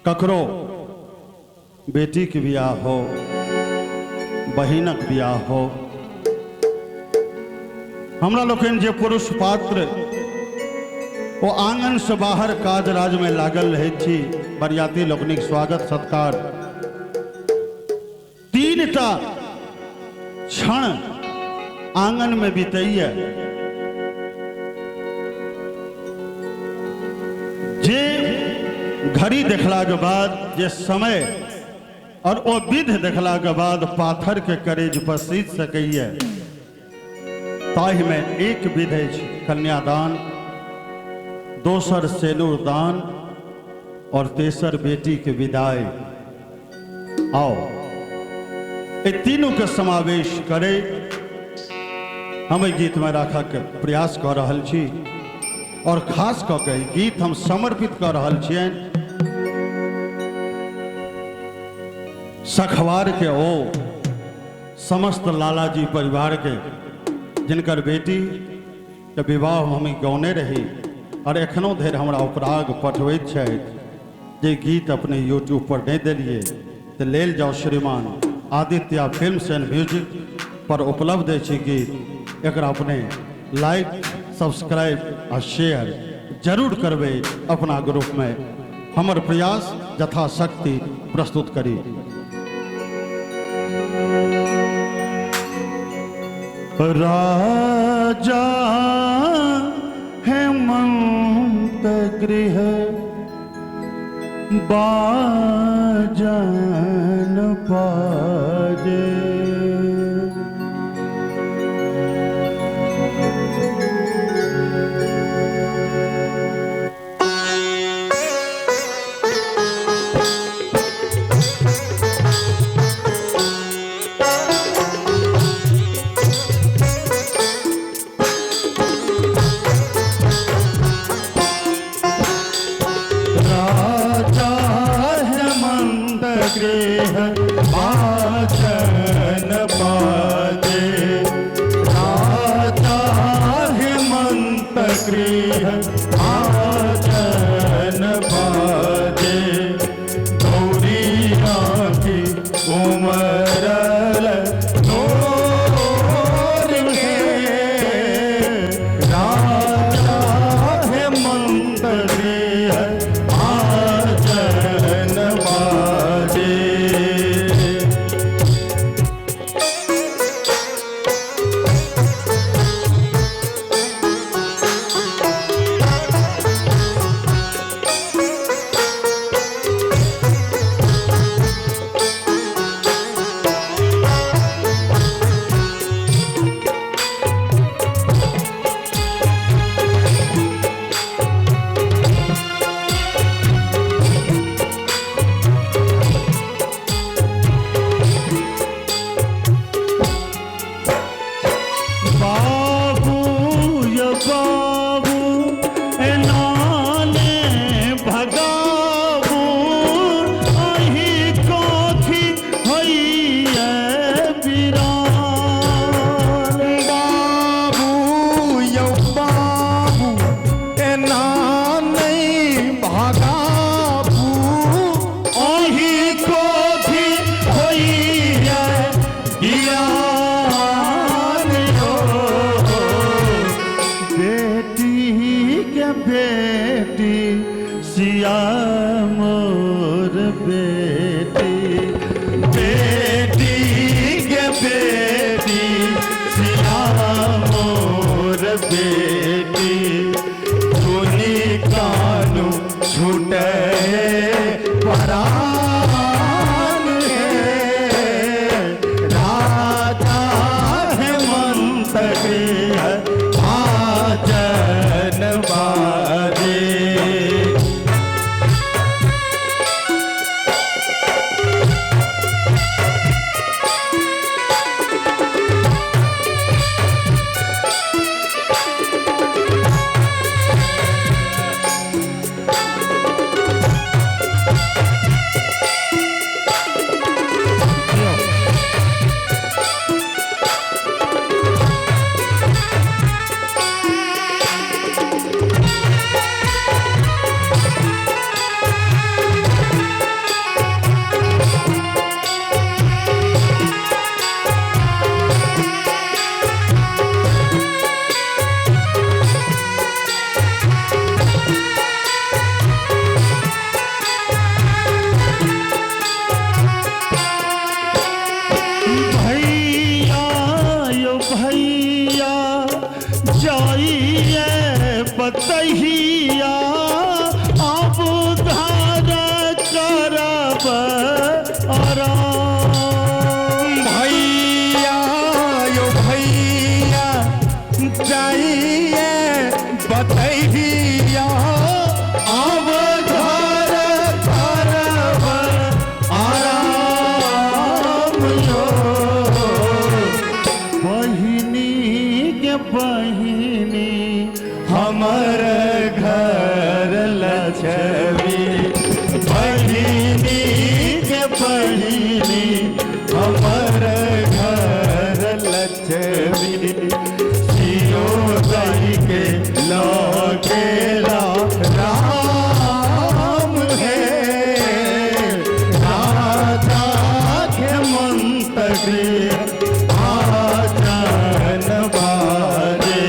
ककरो बेटीके बियाह हो, बहिनक बियाह हो, हमरा लोकनि जे पुरुष पात्र ओ आंगन से बाहर काज राज में लागल रहैत छी, बरियाती लोकनिक स्वागत सत्कार तीनटा क्षण आंगन में बीतैया जे घड़ी देखला के बाद, जे समय और ओ विध देखला के बाद पाथर के करेज पसीज सकैया, ताहि में एक विध अछि कन्यादान, दोसर सेनुरदान और तेसर बेटी के विदाई। आओ ए तीनों के समावेश करे हम एहि गीत में राखऽ के प्रयास कऽ रहल छी और खास कऽ के ई गीत हम समर्पित कऽ रहल छियनि सखवार के ओ समस्त लालाजी परिवार के, जिनकर बेटी के विवाह हम गौने रही और एखनो धरि हमरा उपराग पठबैत छथि जे गीत अपने यूट्यूब पर नहीं दिलिए तो लेल जाओ श्रीमान आदित्य फिल्म्स एंड म्यूजिक पर उपलब्ध अछि गीत। एकरा अपने लाइक, सब्सक्राइब आ शेयर जरूर करबै अपना ग्रुप में। हमर प्रयास यथाशक्ति प्रस्तुत करी। राजा हेमंत गृह बाजन बाजे, राजा हेमंत गृह बाजन बाजे, राजा हेमंत गृह बाजन बाजे, गौरी आँखि उमरल नोर के, राजा हेमंत गृह बाजन बाजे। बाबू य बाबू एना ने भगाबू, अही कथी होइए बिरान। बाबू यौ बाबू एना नहीं भगाबू, अही कथी होइए बिरान। बेटी के बेटी सिया मोर बेटी, बेटी के बेटी सिया मोर बेटी, सुनी कानू छूटे परान हे, राजा हेमंत गृह बाजन बाजे। करब आराम। भैया यो भैया जाइए बतैया अब घर करब आराम यो। बहिनी के बहिनी हमर घर लक्ष्मी, बहिनी के बहिनी हमर घर लक्ष्मी, सियो दही के लगेला राम हे, राजा के मंत्री आचन बाजे।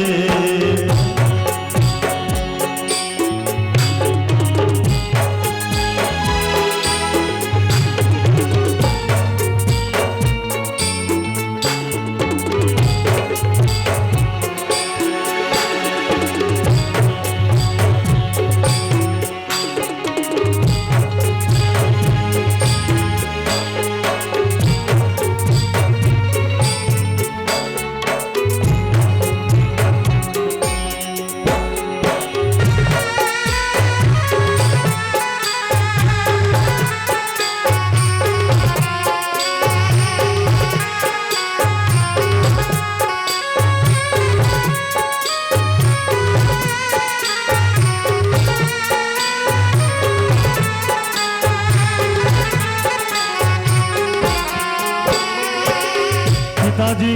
पिताजी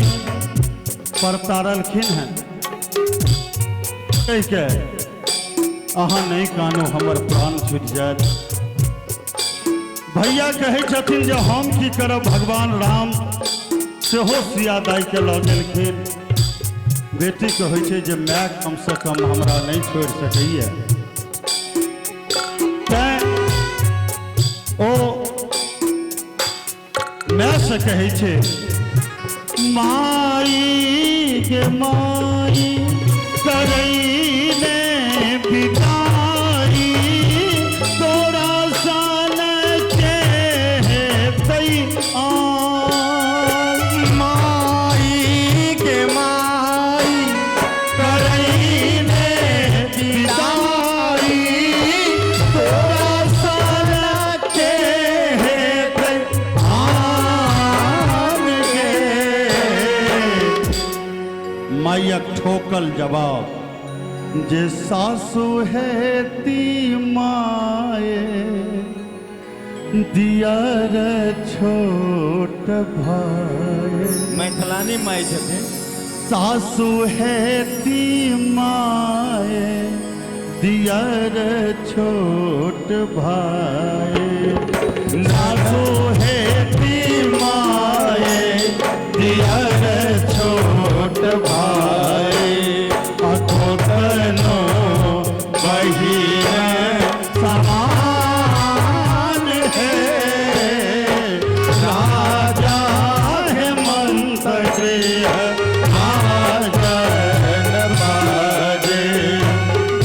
परतारलखिन हैं कह के अहाँ नहीं कानू हमर प्राण छूट जायत। भैया कहै छथिन जे हम की करब, भगवान राम सेहो सिया दाई के लऽ गेलखिन। बेटीके होइ छै जे my कमसँ कम हमरा नहीं छोड़ि सकैए, तैं ओ मायसँ कहै छै माई के माई करैने पिताई तोरा सन के हेतै आन। माई के माई करैने पिताई तोरा सन के हेतै आन गे। मायक ठोकल जवाब जे सासु हेती माए दियर छोट भाई। मैथिलानी माई छथिन। सासु हेती माए दियर छोट भाई। सासु हेती माए दियर छोट भाई, अकोतनो बहिन समान है, राजा हेमंत गृह आजन बाजे,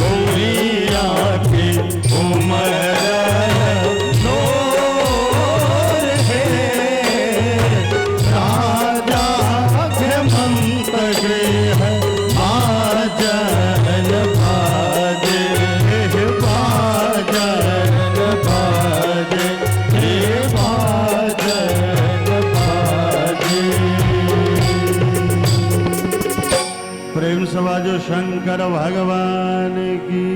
गौरिया की उमर नोर है, राजा हेमंत गृह बाजन बाजे, बाजन बाजे, बाजन बाजे। प्रेम सवाजो शंकर भगवान की।